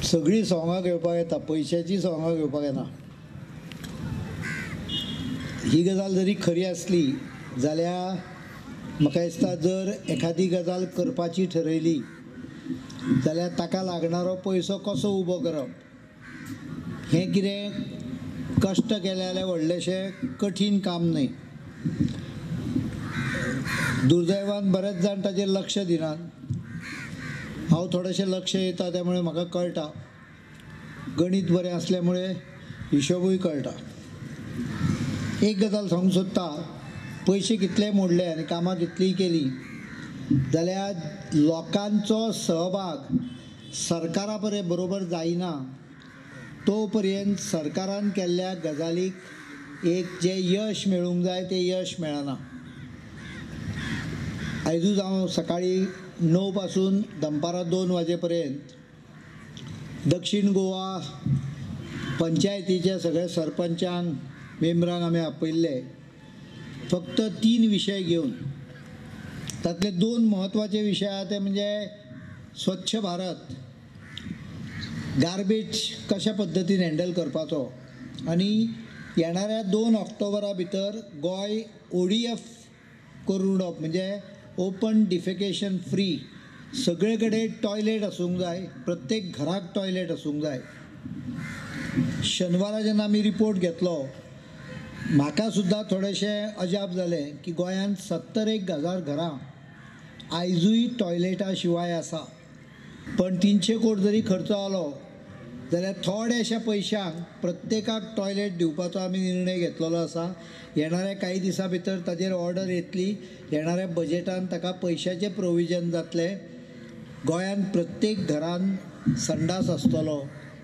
सगळीं सोंगां घेवपाक येता, पयशाचीं सोंगां घेवपाक येना. ही गजाल जरी खरी आसली जाल्यार म्हाका दिसता जर एखादी गजाल करपाची ठरयली जाल्यार ताका लागणारो पयसो कसो उबो करप हें कितें कश्ट केले जाल्यार व्हडलेशें कठीण काम न्हय. दुर्दैवान बरेच जाण ताचेर लक्ष दिनात. हांव थोडेशें लक्ष दिता त्यामुळे म्हाका कळटा, गणीत बरें आसल्यामुळे हिशोबूय कळटा. एक गजाल सांगूंक सोदता, पयशे कितले मोडले आनी कामां कितलीं केलीं जाल्यार लोकांचो सहभाग सरकारा बरोबर जायना तो पर्यंत सरकारान केल्ल्या गजालीक एक जें यश मेळूंक जाय तें यश मेळना. आयजूच हांव सकाळीं 9 पासून दनपारां 2 वाजे पर्यंत दक्षिण गोवा पंचायतीच्या सगळ्या सरपंचांक मेंबरांक आमी आपयल्ले, फक्त 3 विशय घेवन. तातले 2 म्हत्वाचे विशय आहा ते म्हणजे स्वच्छ भारत, गार्बेज कशा पद्दतीन हँडल करपाचो आनी येणाऱ्या 2 ऑक्टोबरा भितर गोंय ODF करून उडोवप, म्हणजे ओपन डिफेकेशन फ्री. सगळे कडेन टॉयलेट आसूंक जाय, प्रत्येक घराक टॉयलेट आसूंक जाय. शेनवारा जेन्ना आमी रिपोर्ट घेतलो म्हाका सुद्दां थोडेशें अजाप जालें की गोंयांत 71,000 घरां आयजूय टॉयलेटा शिवाय आसा. पण 300 कोट जरी खर्च आलो जाल्यार थोड्याशा पयशांक प्रत्येकाक टॉयलेट दिवपाचो आमी निर्णय घेतलेलो आसा. येणाऱ्या कांय दिसां भितर ताजेर ऑर्डर येतली, येणाऱ्या बजेटान ताका पयशाचें प्रोविजन जातलें. गोंयांत प्रत्येक घरान संडास आसतलो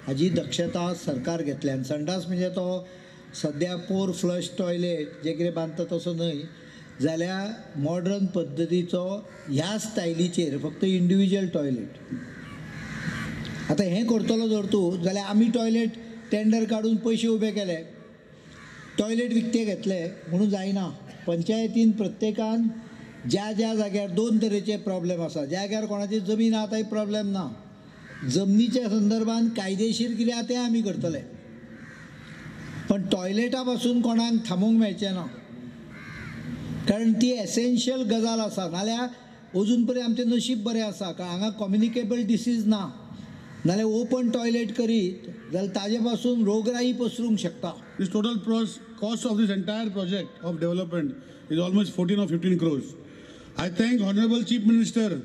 हाजी दक्षता सरकार घेतली. आनी संडास म्हणजे तो सद्या पोर फ्लश टॉयलेट जे कितें बांदता तसो न्हय, जाल्यार मॉडर्न पद्दतीचो ह्या स्टायलीचेर फक्त इंडिविज्युअल टॉयलेट. आतां हें करतलो जर तूं जाल्यार आमी टॉयलेट टेंडर काडून पयशे उबे केले, टॉयलेट विकते घेतले म्हणून जायना. पंचायतीन प्रत्येकान ज्या ज्या जाग्यार 2 तरेचे प्रॉब्लेम आसा, ज्या जाग्यार कोणाची जमीन आहा ताय प्रॉब्लेम ना, जमनीच्या संदर्भान कायदेशीर कितें आहा तें आमी करतले, पण टॉयलेटा पासून कोणाक थांबोवंक मेळचें ना, कारण ती एसेन्शियल गजाल आसा. नाल्यार अजून पर्यंत आमचें नशीब बरें आसा कारण हांगा कम्युनिकेबल डिसीज ना, नाल्यार ओपन टॉयलेट करीत जाल्यार ताजे पासून रोगराई पसरूंक शकता. This total cost of this entire project of development is almost 14 or 15 crores. I thank Honorable Chief Minister.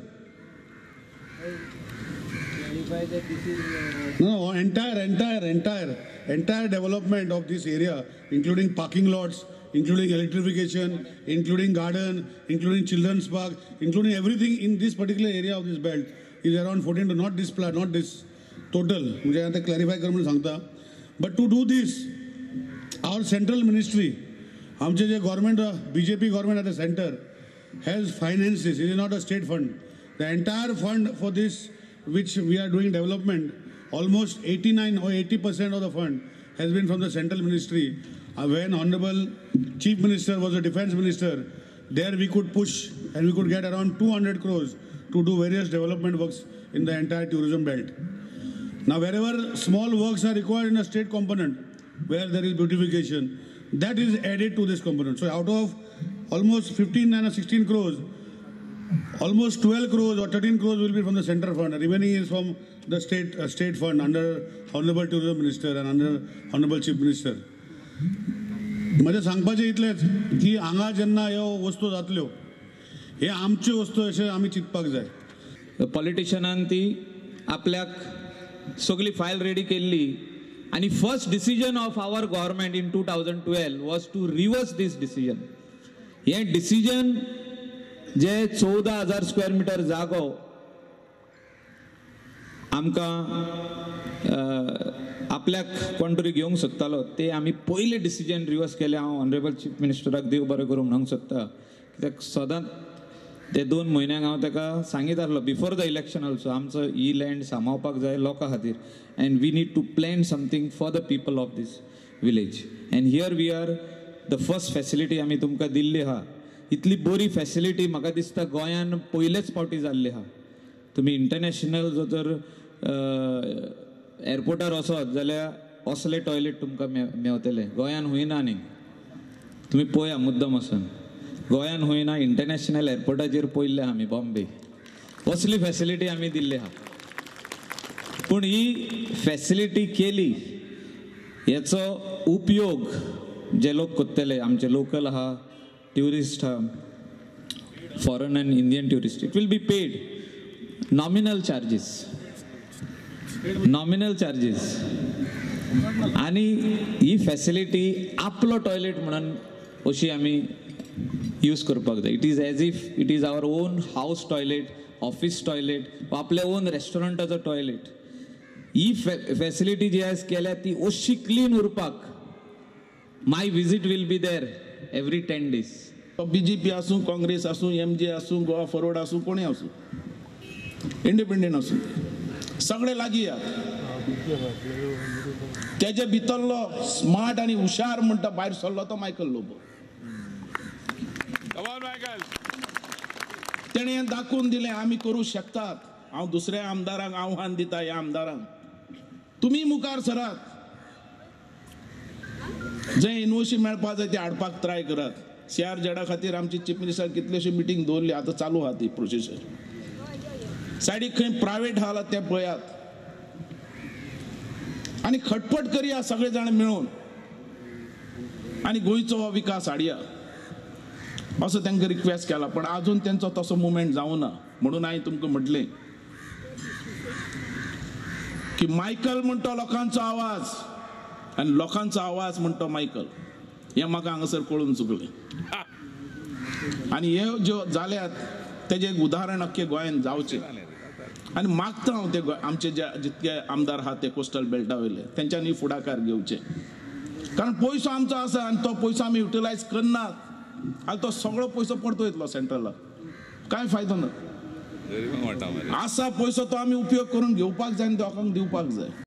No, entire development of this area, including parking lots, including electrification, including garden, including children's park, including everything in this particular area of this belt is around 14 to not this plan, not this total. मुझे यहाँ तक clarify कर म्हणून सांगता. But to do this, our central ministry, आमचे जे government, BJP government at the center has financed this. It is not a state fund. The entire fund for this, which we are doing development, almost 89 or 80% of the fund has been from the central ministry. When Honorable Chief Minister was a defense minister, there we could push and we could get around 200 crores to do various development works in the entire tourism belt. Now, wherever small works are required in a state component, where there is beautification, that is added to this component. So out of almost 15 and 16 crores, almost 12 crores or 13 crores will be from the central fund. Remaining is from the state fund under Honorable Tourism Minister and under Honorable Chief Minister. म्हजें सांगपाचें इतलेंच की हांगा जेन्ना ह्यो वस्तू जातल्यो, हे आमच्यो वस्तू अशें आमी चिंतपाक जाय. पॉलिटिशनान ती आपल्याक सगळी फायल रेडी केल्ली आनी first decision of our government in 2012 was to reverse this decision. हें डिसिजन जे 14,000 स्क्वेअर मिटर जागो आमकां आपल्याक कोण तरी घेवंक सोदतालो ते आमी पयले डिसिजन रिवर्स केले. हांव ऑनरेबल चीफ मिनिस्टराक देव बरें करूं म्हणूंक सोदता, कित्याक सदांच ते 2 म्हयन्यांक हांव ताका सांगीत आसलो बिफोर the election also, आमचो ही लँड सांबाळपाक जाय लोकां खातीर and we need to plan something for the people of this village. And here we are, the first facility आमी तुमकां दिल्ली आहा. इतली बरी फॅसिलिटी म्हाका दिसता गोंयान पयलेच फावटी जाल्ली आहा. तुमी इंटरनॅशनल जो तर एअरपोर्टार वचत जाल्यार असले टॉयलेट तुमकां मेवतले. गोंयान हुंय ना न्ही, तुमी पळया मुद्दम वचून, गोंयान हुंय ना. इंटरनॅशनल एअरपोर्टाचेर पळयल्ले आमी बॉम्बे, असली फॅसिलिटी आमी दिल्ली आहा. पूण ही फॅसिलिटी केली हेचो उपयोग जे लोक करतले, आमचे लोकल आहा, ट्युरिस्ट आहा, foreign and Indian tourist, it will be paid nominal charges, nominal charges. आनी ही फॅसिलिटी आपलो टॉयलेट म्हणून अशी आमी यूज करपाक जाय. It is as if it is our own house toilet, office toilet, आपल्या ओन रेस्टॉरंटाचो टॉयलेट. ही फॅसिलिटी जी आयज केल्या ती अशी क्लीन उरपाक my visit will be there every 10 days. BJP आसूं, काँग्रेस आसूं, एमजे आसूं, गोवा फॉरवर्ड आसूं, कोणी आसूं, इंडिपेंडंट आसूं, सगळे लागीं यात. तेजे भितरलो स्मार्ट आनी हुशार म्हणटा भायर सरलो तो मायकल लोबो. तेणें हें दाखोवन दिलें आमी करूं शकतात. हांव दुसऱ्या आमदारांक आव्हान दिता, ह्या आमदारांक तुमी मुखार सरात, जंय एनओसी मेळपाक जाय ते हाडपाक ट्राय करात. सीआर जेडा खातीर आमची चीफ मिनिस्टर कितलेशी मिटींग दवरली, आतां चालू आहा ती प्रोसिजर. सायडीक खंय प्रायवेट आहा जाल्यार तें पळयात आनी खटपट करया सगळे जाण मेळून आनी गोंयचो हो विकास हाडया असो तांकां रिक्वेस्ट केला. पण आजून तेंचो तसो मुवमेंट जावना. म्हणून हांवें तुमकां म्हटलें की मायकल म्हणटो लोकांचो आवाज आनी लोकांचो आवाज म्हणटो मायकल, हें म्हाका हांगासर कळून चुकलें. आनी हे ज्यो जाल्यात तेजें एक उदाहरण अख्खे गोंयान जावचें. आनी मागता हांव ते आमचे जे जितके आमदार आहा ते कोस्टल बेल्टा वयले तेंच्यांनी फुडाकार घेवचे, कारण पयसो आमचो आसा आनी तो पयसो आमी युटिलायज करनात. आनी तो सगळो पयसो परतो येतलो सेंट्रलाक, कांय फायदो ना. आसा पयसो तो आमी उपयोग करून घेवपाक जाय आनी लोकांक दिवपाक जाय.